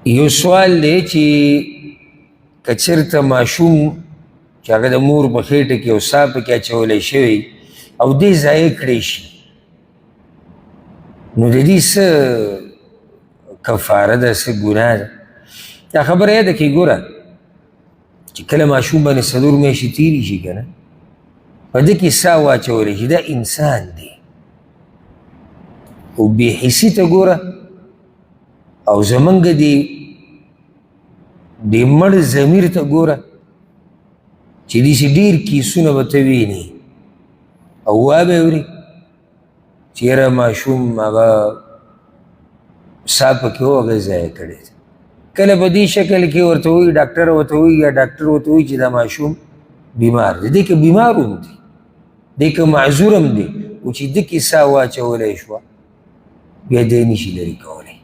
یو سوال دی چې که چېرته ماشوم چې هغه د مور په خېټه کې او ساه پکې اچولی شوی او دې ضایع کړی شي، نو د دې څه کفاره ده، څه ګناه ده؟ دا خبره یاده کړئ. ګوره چې کله ماشوم باندې 4 میاشتې تېرې شي که نه، په ده کې ساه واچولی شي، دا انسان دی. او بې حسي ته ګوره، او زمونږ دې مړ ضمیر ته ګوره چې داسې ډېر کیسونه به ته وینې او وابه اوري چې یاره ماشوم هغه ساه پکې و، هغه ضایع کړی دی. کله په دې شکل کې ورته وایي، ډاکټر ورته وایي یا ډاکټر ورته وایي چې دا ماشوم بیمار دی، دی که بیمار هم دی، دی که معذور هم دی، خو چې ده کې ساه واچولی شوه بیا دی نشي لرې کولی.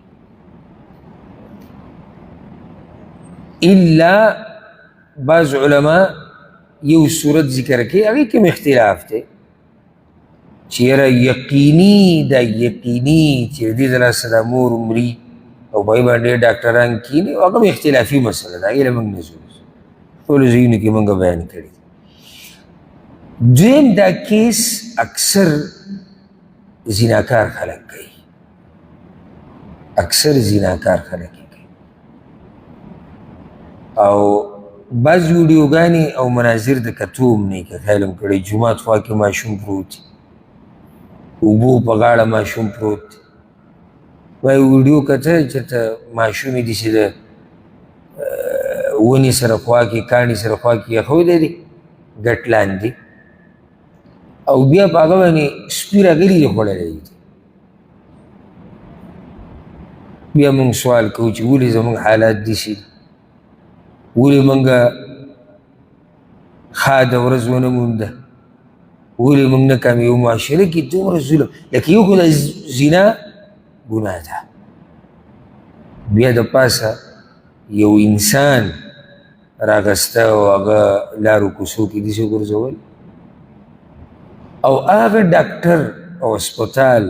الا بعض علما یو صورت ذکر کوي، هغې کې هم اختلاف دی چې یاره یقیني دا یقیني چې دې د لاسه دا مور مري او په هغې باندې ډاکټران کښېني، هغه هم اختلافي مسله ده، هغې له موږ نه ځو، ټولو ځایونو کې موږ بیان کړي. دویم دا کیس اکثر زیناکار خلک کوي، اکثر زیناکار خلک کوي، او بعض ویډیوګانې او مناظر د کتو هم نه که خیال هم کړی، جومات خوا کې ماشوم پروت دی، اوبو په غاړه ماشوم پروت دی، وایي ویډیو کته چېرته ماشوم یې داسې د ونې سره خوا کې کاڼي سره خوا کې ایښودی دی ګټ لاندې، او بیا په هغه باندې سپي راغلي دي خوړلی دی. بیا موږ سوال کوو چې ولې زموږ حالات داسې دي، ولې موږ ښاده ورځ ونه مونده، ولې موږ نه کوم یو معاشره کې دومره ظلم، لکه یو خو د زنا ګناه ده، بیا د پاسه یو انسان راغسته او هغه لارو کوڅو کې داسې وګرځول، او هغه ډاکټر او هسپتال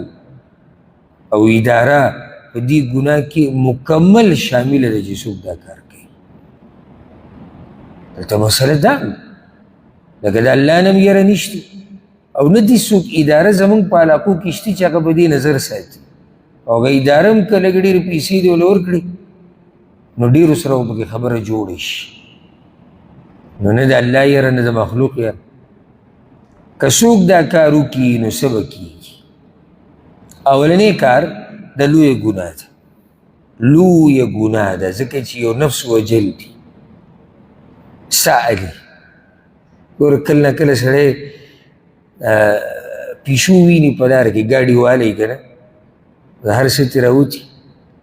او اداره په دې ګناه کې مکمل شامله ده چې څوک دا کار کوي. دلته مسله دا لکه د الله نه هم یره نشته، او نه دي څوک اداره زموږ په علاقو کې شته چې هغه په دې نظر ساتي، او هغه اداره هم که لږ ډېرې پیسې دې ورله ورکړي نو ډېرو سره به پکې خبره جوړه شي. نو نه د الله یره نه د مخلوق یره. که څوک دا کار وکړي نو څه به کېږي؟ اولنی کار د لویه ګناه ده، لویه ګناه ده، ځکه چې یو نفس وژل دي، ساه اخلي. ګوره کله نه کله سړی پیشو ویني په لاره کې، ګاډي والی که نه، د هر څه ترې راوتي،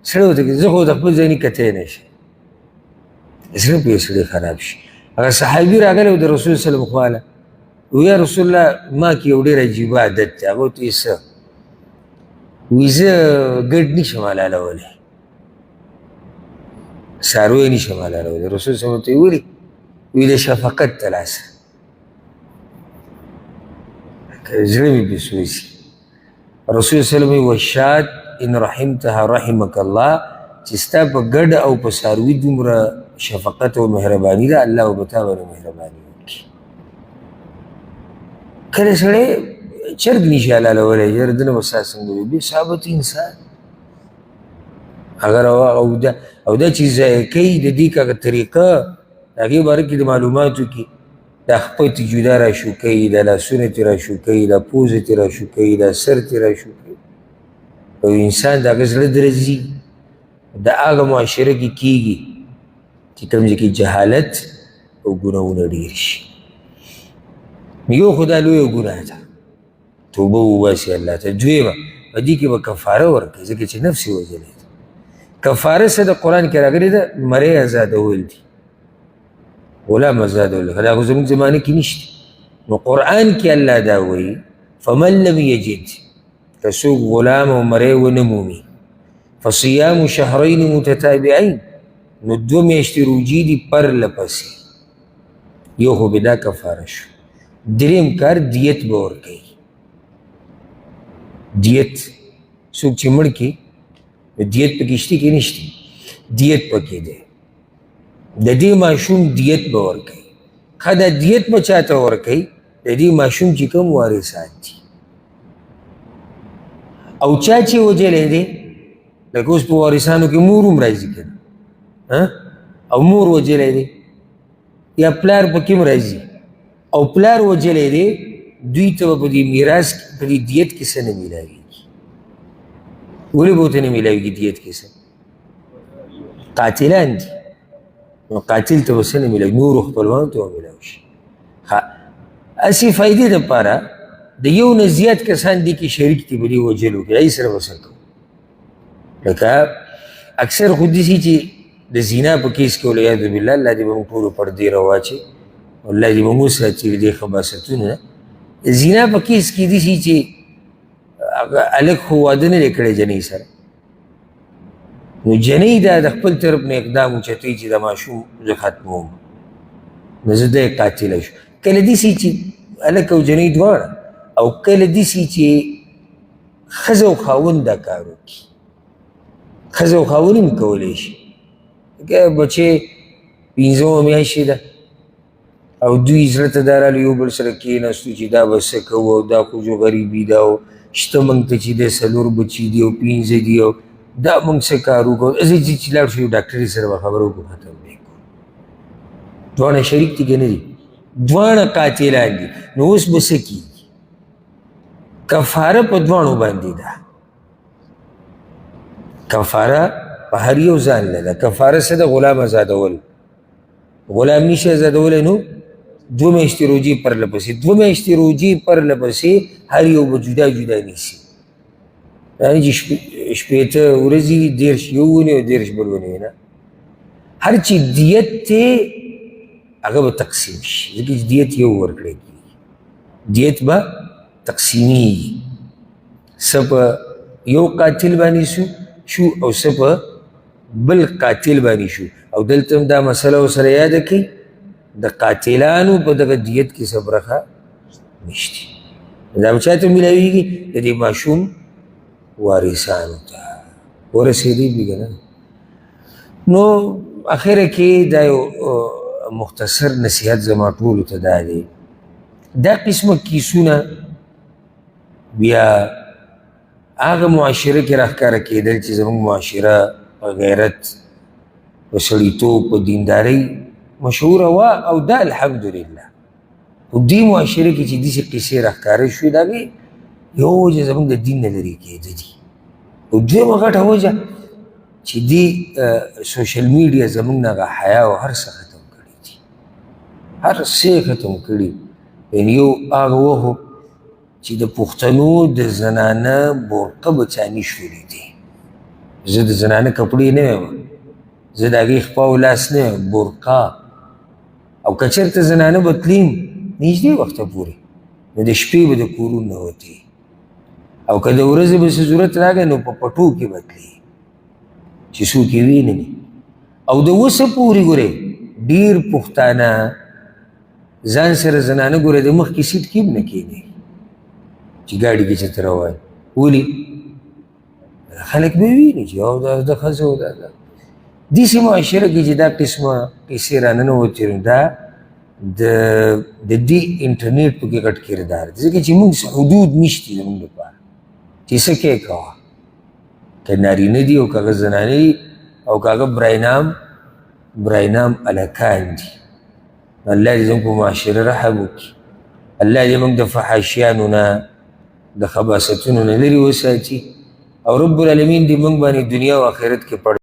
سړی ورته زه خو د خپل ځای نه کتی نه شم، زړه پرې سړی خراب شي. هغه صحابي راغلی و د رسول صلی الله علیه وسلم خواله، وی یا رسول الله ما کې یو ډېر عجیبه عادت دی. هغه ورته وایي څه؟ وایي زه ګډ نه شم حلالولی، څاروی نه شم حلالولی. رسول صلی الله علیه وسلم ورته ویلي، ولې؟ وایي د شفقت ته لاسه زړه مې پرې سوځي. رسول صلی الله علیه وسلم والشات ان رحمتها رحمک الله، چې ستا په ګډ او په څاروي دومره شفقت او مهرباني ده، الله به تا باندې مهرباني وکړي. کله سړی چرګ نشي حلالولی، یاره دنه به ساه څنګه وي، بې ثابت انسان هغه او دا چې ضایع کوي د دې که هغه طریقه د هغې باره کې د معلوماتو کې دا خپه ترې جدا راشو کوي، دا لاسونه ترې راشو کوي، دا پوزه ترې راشو کوي، دا سر ترې راشو کوي، او انسان د هغه زړه درځي. د هغه معاشره کې کېږي چې کوم ځای کې جهالت او ګناهونه ډېر شي. یو خو دا لویه ګناه ده، توبه وباسي الله ته. دویمه په دې کې به کفاره ورکوي، ځکه چې نفس یې وژلی دی. کفاره څه د قرآن کې راغلې ده؟ مری ازادول دي، غلام ازادول، دا خو زموږ زمانه کې نشته. نو قرآن کې الله دا وایي فمن لم یجد، که څوک غلام او مری ونه مومي، فصیام شهرین متتابعین، نو 2 میاشتې روژې دي پرله پسې. یو خو به دا کفاره شو. دریم کار دیت به ورکوي. دیت څوک چې مړ کړي نو دیت پکې شته کې نشته؟ دیت پکې دی، د دې ماشوم دیت به ورکوي. ښه، دا دیت به چا ته ورکوي؟ د دې ماشوم چې کوم وارثان دي او چا چې وژلی دی. لکه اوس په وارثانو کې مور هم راځي که نه، او مور وژلی دی یا پلار پکې هم راځي، او پلار وژلی دی، دوی ته به په دې میراث په دې دیت کې څه نه میلاویږي. ولې به ورته نه میلاویږي دیت کې څه؟ قاتلان دي، نو قاتل ته به څه نه میلاوي، نورو خپلوانو ته به میلاو شي. ښه، هسې فایدې دپاره د یو نه زیات کسان دي کې شریک دي په دې وژلو کې، هغې سره به څه کوو؟ لکه اکثر خو داسې چې د زنا په کیس کې والعیاذ بالله، الله دې به موږ ټولو پردې راواچوي، الله دې به موږ وساتي له دې خباستونو نه. د زنا په کیس کې داسې چې هغه هلک خو واده نه دی کړی جنۍ سره، نو جنۍ دا د خپل طرف نه اقدام اوچتوي چې د ماشوم زه ختموم، نو زه دی قاتله شو. کله داسې چې هلک او جنۍ دواړه، او کله داسې چې ښځه او خاوند دا کار وکړي، ښځه او خاوند هم کولی شي. که بچی پنځمه میاشت ده او دوی زړه ته دا راغلو، یو بل سره کښېناستو چې دا به څه کوو، او دا خو جو غریبي ده، او شته موږ ته چې دی څلور بچي دي او پنځه دي، او دا موږ څه کار وکړو؟ زه چې لاړ شو یو ډاکټرې سره به خبره وکړو، ختم به یې کړو. دواړه شریک دي که نه دي؟ دواړه قاتلان دي. نو اوس به څه کېږي؟ کفاره په دواړو باندې ده، کفاره په هر یو ځان له ده. کفاره څه ده؟ غلام ازادول. غلام نشي ازادولی نو دوه میاشتې روژې پرله پسې، دوه میاشتې روژې پرله پسې هر یو به جدا جدا نیسي، یعنې چې شپېته ورځې، 30 یو ونیوي او 30 بل ونیوي. نه، هر چې دیت دی هغه به تقسیم شي، ځکه چې دیت یو ورکړی کېږي، دیت به تقسیمیږي، څه په یو قاتل باندې شو او څه په بل قاتل باندې شو. او دلته هم دا مسله ورسره یاده کړئ، د قاتلانو په دغه دیت کې څه برخه نشته. دا به چا ته میلاویږي؟ د دې ماشوم وارثانو ته ورسېدی بي که نه. نو اخره کې دا یو مختصر نصیحت زما ټولو ته دا دی، دا قسمه کیسونه بیا هغه معاشره کې راښکاره کېدل چې زموږ معاشره په غیرت، په سړیتوب، په دیندارۍ مشهوره وه، او دا الحمدلله. خو دې معاشره کې چې داسې قصې راښکاره شوې، د هغې یوه وجه زموږ د دین نه لرې کېده دي، او دویمه غټه وجه چې دې سوشل میډیا زموږ نه هغه حیا او هر څه ختم کړي دي، هر څه یې ختم کړي. یعنې یو هغه وخت چې د پښتنو د زنانه برقه به چا نه شو لیدی. زه د زنانه کپړې نه وایم، زه د هغې خپه او لاس نه وایم، برقه. او که چېرته زنانه به تلیم نږدې وخته پورې، نو د شپې به د کورونو نه وتې، او که د ورځې به څه ضرورت راغی نو په پټو کې به تلې چې څوک یې ویني. او د اوسه پورې ګورې ډېر پښتانه ځان سره زنانه ګورې د مخکې سیټ کې هم نه کښېني چې ګاډي کې چېرته روان، ولې؟ خلک به ویني چې او دا د ښځه او دا ده. داسې معاشره کې چې دا قسمه قصې راننوتې، نو دا د دې انټرنیټ پکې غټ کردار دی، ځکه چې موږ حدود نشتي زموږ لپاره چې څه کوې کوه، که نارینه دي او که هغه زنانه دي او که هغه براینام هلکان دي. الله دې زموږ په معاشره رحم وکړي، الله دې موږ د فحاشیانو نه، د خباستونو نه لرې وساتي، او رب العالمین دې موږ باندې دنیا او آخرت کې پړ